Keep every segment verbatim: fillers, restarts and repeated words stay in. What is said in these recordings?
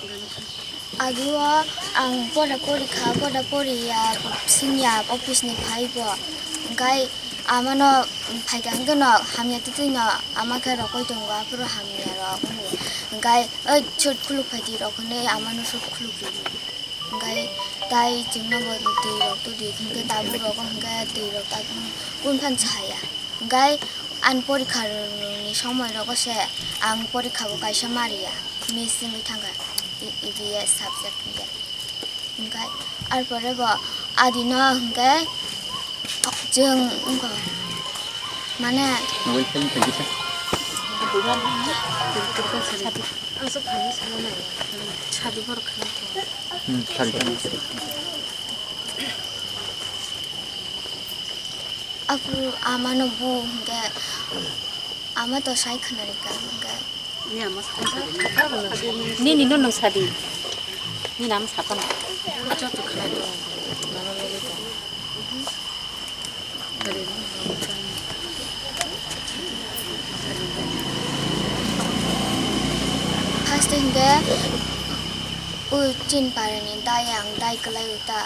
Adi o ang pora pori kha, pora pori ya, sing ya, office ni phai bo. Hingkai amano phaikha hingke no hamya twi twi no ama khe rokoi tongo, aphuru hamya rok. Hingkai oi sut khuluk phai di rok hinui amano sut khuluk ridi. Hingkai tai chwngno bo twi rok todi hingke tabuk rogo hingke twi rok ta kun phan chaya. Hingkai ani porikha ni somoi rogo se ang porikha bo kaisa mariya, miss wngwi thangkha, E B S subject hingke. Hingkai arpore bo adino hingke chwng wngkha mane. Mobile phone thank you sir. Aswk khainwi sana nai. Sadi borok khainwi tong. Hmm, sadi khainwi. Aphuru amano bu hingke, ama to sai khwnarikha hingke. Nini no nung sadi. Nini ama sapa no. First hingke, u chin parani dai ang dai kwlai uta.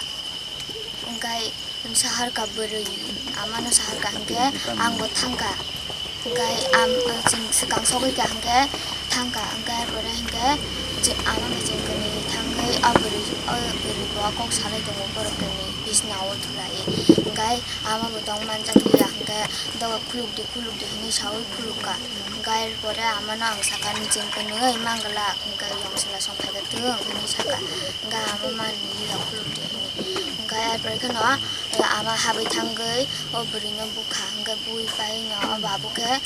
Hingkai sahar ka bwrwi, amano sahar ka hingke ang bo thangka. Hingkai am, chwng swkang sogwi ka hingke thangka, hingke arpore hingke je ama miching kwnwi thangwi a bwrwi, o bwrwi bo kok salai tongo borok kwnwi bisna o thulai. Hingkai ama bo tong manjak liya hingke doga khuluk di khuluk di hinui saui khuluk ka. Hingke arpore amano ang saka miching kwnwi manglak, hingke yong sila song phai khe thung hinui saka. Hingke ama mani liya khuluk di hinui. Hingke arpore kheno ama habwi thangwi o bwrwino bukha, hingke bui pai no o babu khe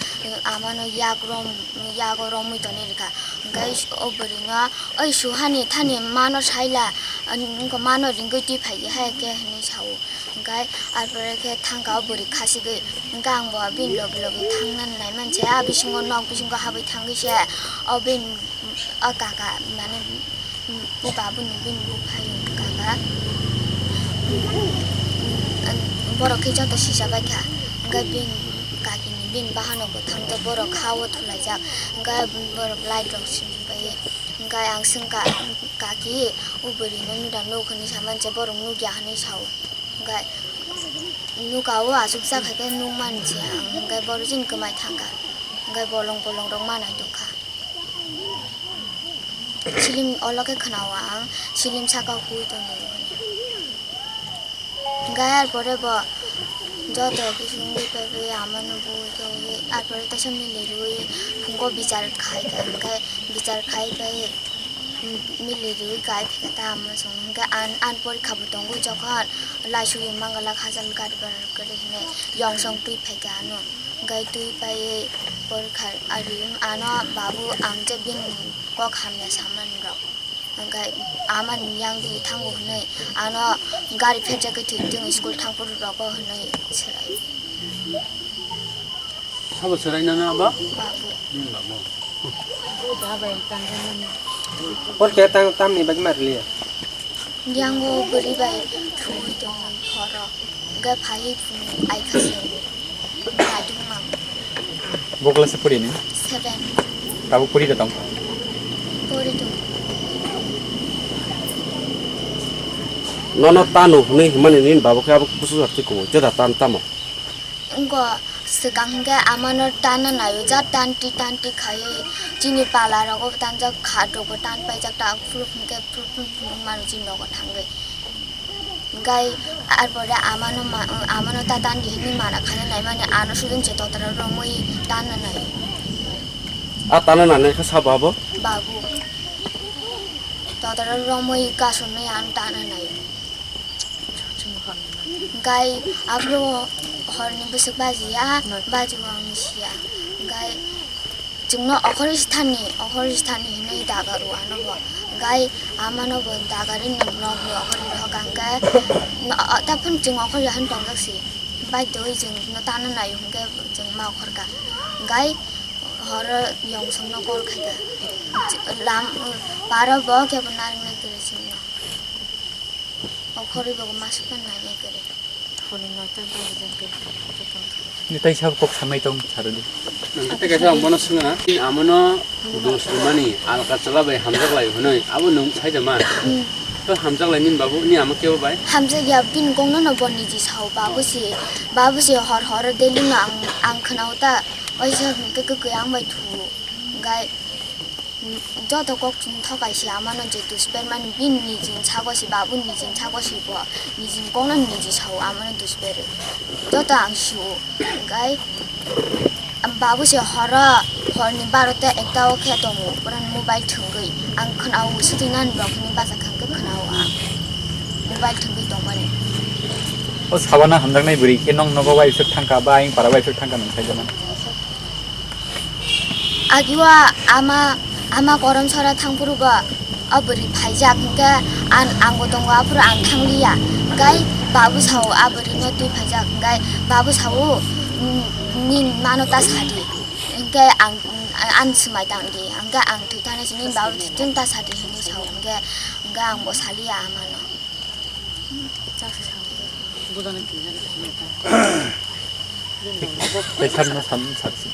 amano yak rom, yago romwi tonwi rikha. Hingke o bwrwino, "Oi suhani thani mano saila, wngkha mano ringwi twi phai hai khe," hinui sao. Hingke arpore khe thangka o bwrwi khasigwi, hingke ang bo bini logi logi thangna nai manse, a bisingo nok bisingo habwi thangwi se o bini o kaka mane o babuni bini buphayo kaka borok khe joto sisa baikha, hingke bini kakini bini bahano bo thangto borok ha o thulaijak, hingke borok light rok simi pai, hingke ang swngkha, "Kaki, o bwrwino nura nuk," hinui sa manse borok nukya hinui sao. Hingke nuka o aswk cha khai khe nukmani se ang, hingke borok chini kwmai thangkha, hingke bolong bolong rok ma naitokha. Silim olo khe khwnao ang, silim saka hui tongo. Hingke arpore bo joto khe wngwi pai pai amano bui khe ui, arpore teisa mili rwi phungo bichar khai kha, hingke bichar khai pai. Mili riwi gai phaikha ta amo chwng hwnkhe an, an porikha bo tongo jokhon laisugwi mangalak hajal gari bar kwrwi hinwi yong song twi phaikha ano, hwnkhe twi paiwi porikha ari ano babu ang je bini kok hamya samani rok hwnkhe amani yang di thango hinwi ano gari pherjakgwi thwi tong school thangphuru rogo hinwi swrai. Sabo swrainano abo? Babu. Hmm, babu. Por khe tang tamni bagwi ma rwliya? Yango bwrwi bai thwi tongwi horo. Hwnkhe phaiwi phunuk ai kha se. Naitugma. Bo class pori ni? Seven. Tabuk pori da tong? Pori tong. Nono tanu hwnwi himani nini babu khe abo busu jar twi kubo. Jeda tan tamo? Wngkha swkang hwnkhe amano tanna naio, ja tanti tanti khaiwi chini pala rogo tanjak, khat rogo tan paijak, ta phuluk hwnkhe phuluk phuluk phuluk mano chini nogo thangwi. Hwnkhe arpore amano ma-, amano ta tandi hinwi mana khana naimani ano sudung se totra romwi tanna naio. A tanna nanai khe sabo abo? Babu. Totra romwi kasonwi ano tanna naio. Hwnkhe aphuru horni bwswk baji ya, baji o ang siya. Hwnkhe chwngno okhorwi sithani, okhorwi sithani hinwi daga rw ano bo. Hwnkhe amano bo daga ri nok ni okhorwi rohor kha hwnkhe, no, o, taphun chwng okhorwi han tongjak si. Baidoi chwngno tana naio hwnkhe chwng ma okhor kha. Hwnkhe horo yong songno call khai kha. Lam, paro bo khe bo narwknai kwrwi chwngno. Okhorwi bo masuk pan nainai kwrwi. Hwnwi noito dai rijak khe. Ni tai sabo kok samai tong saro di. Nang kate kaisa ang bono swnga. Amono dos rwmani alka chwla bai hamjak lai hwnwi. Abo nwng saija man. To hamjak lai nini babu ni amo kebo bai? Hamjak ya, bini kok no no bo niji sao, babu se, babu se hor hor daily no ang, ang khwnao ta, waisa hwnkhe kwkwi ang bai thu, gai. Joto kok chwng thokai se amano je dusper mani, bini nijin sago se, babu nijin sago se bo, nijin kokno niji sao amano dusper. Joto ang sio, hwnkhe babu se horo, horni barota ekta o khe tongo, pura mobile thwngwi. Ang khwnao, swtwi nani rokni bacha khangkhe khwnao ang mobile thwngwi tongmani. O sabana hamjaknai bwrwi khe nong nogo waifswk thangkha ba ayang para waifswk thangkha nang saijama. Agiwa ama, ama Korom sora thangphuru bo o bwrwi phaijak, hwnkhe an, angbo tongo aphuru ang thangliya. Hwnkhe babu sao a bwrwino twi phaijak, hwnkhe babu sao, "Nini mano ta sadi." Hwnkhe ang, an swmai tangdi, hwnkhe ang thwi thani sini babu thwi ta sadi hwnwi sao, hwnkhe, hwnkhe angbo saliya amano. Tei samno sam sakse.